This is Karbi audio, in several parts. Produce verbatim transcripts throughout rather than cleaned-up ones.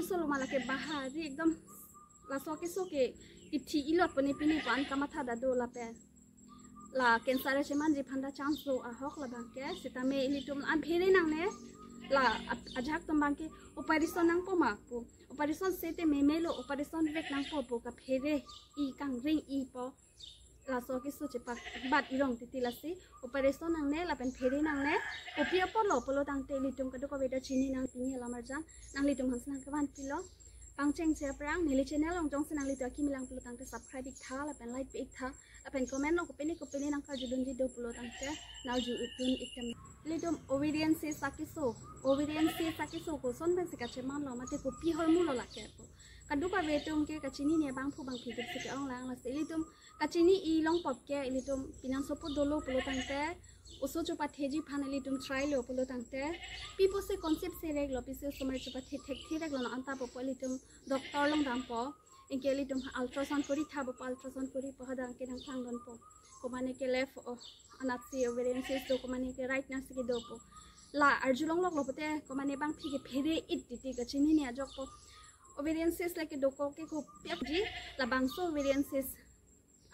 Solo ma lake bahari ekdom laso keso ke ithi ilot pone pini pan kamatha dado lapen la cancer chemanji aphan ta chance do ahok labang ke sitame ilitum an phere nangne la ap- ajak atum abang ke operation nangpo ma pu operation sete memelo operation vek nangpo pu kaphere i kangring i po laso keso chepak bat irong titi lasi operation nangne lapen phere nangne kopi apotlo pulo tangte ilitum kadokave ta chini nang pini alam arjan nanglitum aphan si nangkevan pilo pangcheng si aphrang neli channel along jongsi nanglitum akimi lang pulo tangte subscribe ik tha lapen like pi ik tha lapen comment along kopine kopine nangkarjudunji do pulo tangte nangkarjudun ik tha. Ilitum ovarian cyst akeso, ovarian cyst akeso koson pensi kachemanlo mate kopi ahormulo lake pu kadokave atum ke kachinine abangphu abangphi atum si ke-ong lang lasi ilitum kachini i longpop ke ilitum pinang sopo dolo pulo tangte oso chopatheji aphan ilitum try lo pulo tangte pi pusi conceive sereklo pisi osomar chopathe thekthe reklo no anta popo ilitum doctor along dampo anke ilitum ultrasound kori tha popo ultrasound kori po hadak ke nangklang donpo komane ke left o anatsi ovarian cyst do komane ke right nasi kedo po la arjulongloklo pote komane abangphi ke phere it titi kachinine ajok po ovarian cyst lake dokok ke kopi ji labangso ovarian cyst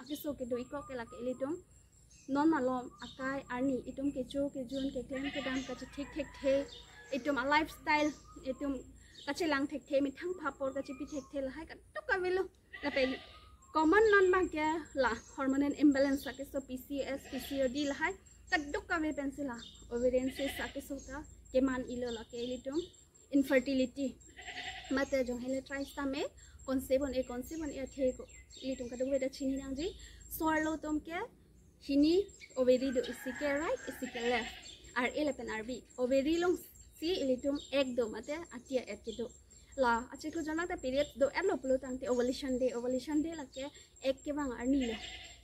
akeso kedo ikok ke lake ilitum non malom akai arni itum kecho kejun keklem kedam kachethik thekthe itum a lifestyle itum kachelang thekthe methang phapor kachepi thekthe lahai kadokavelo lapen common non abang ke la hormonal imbalance akeso P C O S P C O D lahai kadokave pensi la ovarian cyst akeso ta keman ilo lake ilitum infertility mate jong hele try sitame conceive un-e conceive un-e athe ko ilitum kadokave ta chini nangji so-arlo atum ke hini ovary do isi ke right isi ke left ar-e lapen arbi ovary alongsi ilitum egg do mate ati a-egg kedo la achiklo jona ta period do-etlo pulo tangte ovulation day ovulation day lake egg kevang arnilo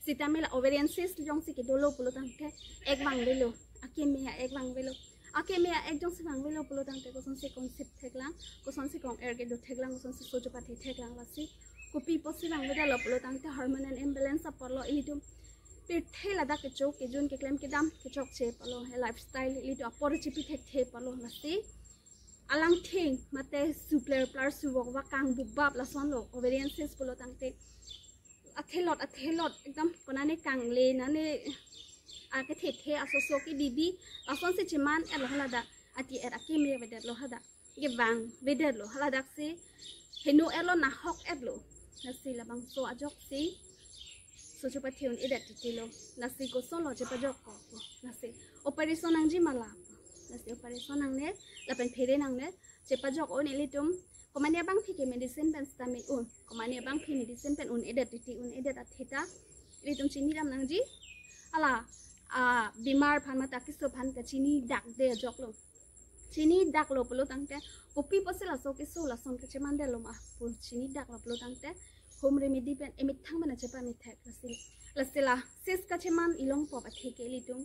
sitame la ovarian cyst jongsi kedolo pulo tangte egg vangvelo akeme a-egg vangvelo akeme a-egg jongsi vangvelo pulo tangte kosonsi conceive theklang kosonsi kong-er kedo theklang kosonsi oso chopathe theklang lasi kopi pusi vangvedetlo pulo tangte hormonal imbalance apotlo ilitum pirthe ladak kecho kejun keklem kedam kechokche apotlo he lifestyle ilitum apor chepi thekthe apotlo lasi alangthing mate supler plar suvok vakang bubap lasonlo ovarian cyst pulo tangte athelot athelot ekdom konane kangle nane akethethe asoso kebibi lasonsi cheman-etlo haladak ati a-egg akeme vedetlo hadak kevangvedetlo haladaksi heno-etlo nahok-etlo lasi labangso ajoksi oso chopathe un-edet titilo lasi kosonlo chepajok ko lasi operation nangji ma la lasi operation nangne lapen phere nangne chepajok un ilitum komane abangphi ke medicine pen sitame un komane abangphi medicine pen un-edet titi un-edet athe ta ilitum chinidam nangji ala a bimar aphan mate akeso aphan kachini dakde ajoklo chinidaklo pulo tangte kopi pusi laso keso lason kachemandetlo ma pu chinidaklo pulo tangte home remedy pen emethang pen achepame thek lasi lasi la cyst kacheman ilongpop athe ke ilitum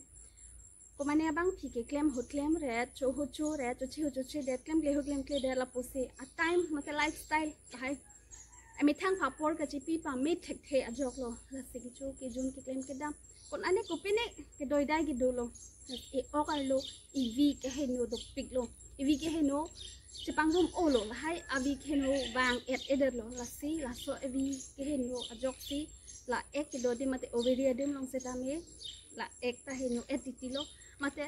komane abangphi ke klem ahut klemret cho ahut choret choche ahut chochedet klemkle ahut klemkledet lapusi a-time mate lifestyle lahai emethang phapor kachepi pame thekthe ajoklo lasi kecho kejun keklem kedam konane kopine kedoidai kedolo lasi e-ok arlo evi keheno dopiklo evi keheno chepangrum-olo lahai avi keheno vang-et-edetlo lasi laso evi keheno ajoksi la egg kedo adim mate ovary adim along sitame la egg ta heno-et titilo mate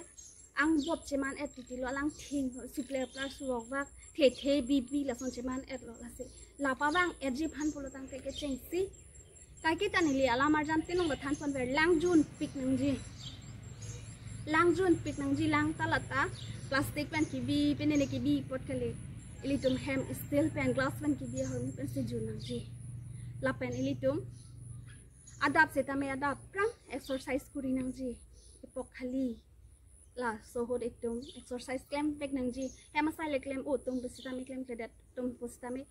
angbop cheman-et titilo alangthing supler plar suvok vak thethe bibi lason cheman-etlo lasi la pavang-etji aphan pulo tangte kechengsi kaike ta neli alam arjan tinong bathan ponver lang junpik nangji lang junpik nangji lang ta lata plastic pen kebi pen ne kebi apot kali ilitum hem steel pen glass pen kebi ahormu pensi jun nangji lapen ilitum adap sitame adap aphrang exercise kori nangji epok khali laso ahut itum exercise klemvek nangji hem asai le klem-o atum pusitame klemkledet atum pusitame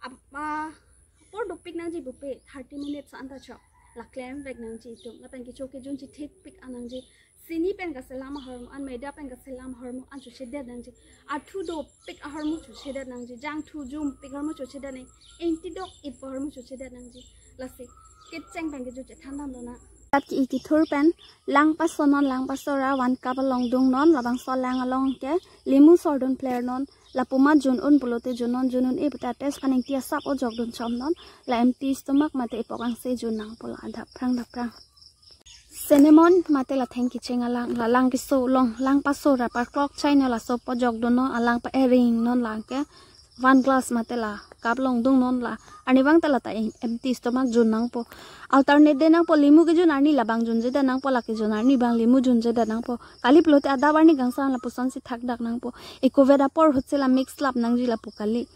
apa apor dopik nangji pupe thirty minutes anta chok la klemvek nangji itum lapen kecho kejun chethikpik an nangji sini pen kaselam ahormu an maida pen kaselam ahormu an chochedet nangji athu dopik ahormu chochedet nangji jangthu jumpik ahormu chochedet nang ingti dok-it pu ahormu chochedet nangji lasi kecheng pen kejo chethan damlo na. Tat ki iki thur pen lang paso non lang paso ra one cup along dungnon labangso lang along ke limu sordun plernon Lapu ma jun un pulote jun non, jun un-e pute test aphan ingti asap ojok dun chom non. La empty stomach mate epok angse jun nangpo, la adap phrang dap phrang. Cinnamon mate la theng kecheng alang, la lang keso long, lang paso ra parklok chai non, laso pojok dun non, alang pa-ering non, lang ke one glass mate la cup along dung non la. Arnivang ta la ta em-, empty stomach jun nangpo. Alternate day nangpo, limu kejun arni labang junje det nangpo, la kejun arni abang limu junje det nangpo. Kali pulote adap arni kangsam lapuson si thakdak nangpo. Eco vet apor ahut si la mix lap nangji lapu kali.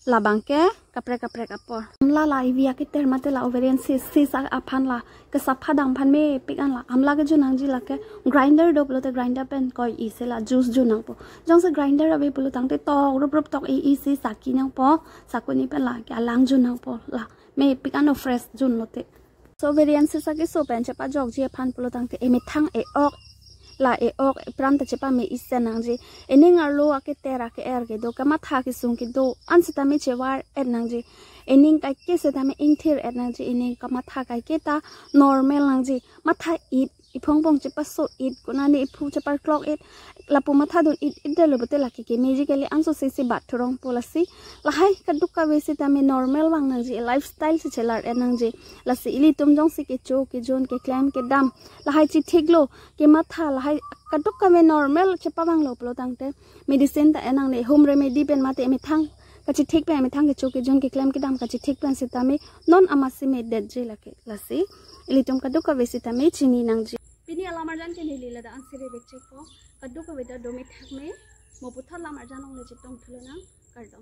Labang ke kaprek kaprek apor. Amla la ivi aketer mate la ovarian cyst, cyst aphan la kesapha dam aphan mepik an la. Amla kejun nangji, la ke grinder do pulote grinder pen koi-i si la juice jun nangpo. Jongsi grinder ave pulo tangte tok rup rup tok-i-i si saki nangpo, sakuni pen la ke alang jun nangpo, la mepik an o fresh jun lote. So ovarian cyst akeso pen chepajokji aphan pulo tangte emethang, e-ok, la e-ok epran ta chepame-i sen nangji. Ening arlo aketer ake-er kedo, kamatha kesung kedo an sitame chevar-et nangji. Ening kaike sitame ingthir-et nangji. Ening kamatha kaike ta normal nangji. Matha it, iphong pong chepaso it, konane iphu cheparklok it, lapu matha dun it, it detlo pute la ke kemeji kali, anso si si bat thurong po lasi. Lahai kadokave sitame normal vang nangji, lifestyle si chelar-et nangji. Lasi ilitum jongsi kecho kejun keklem kedam lahai chithiklo, kematha lahai kadokave normal chepavanglo pulo tangte medicine ta en nangne, home remedy pen mate emethang kachithik pen, emethang kecho kejun keklem kedam kachithik pen sitame non amatsi medetji lake. Lasi ilitum kadokave sitame chini nangji. Pini alam arjan ke neli ladak ansi revek chekpo. Kadokave ta dome thakme, mo puthot lam arjan along le chetong thulonang, kardom.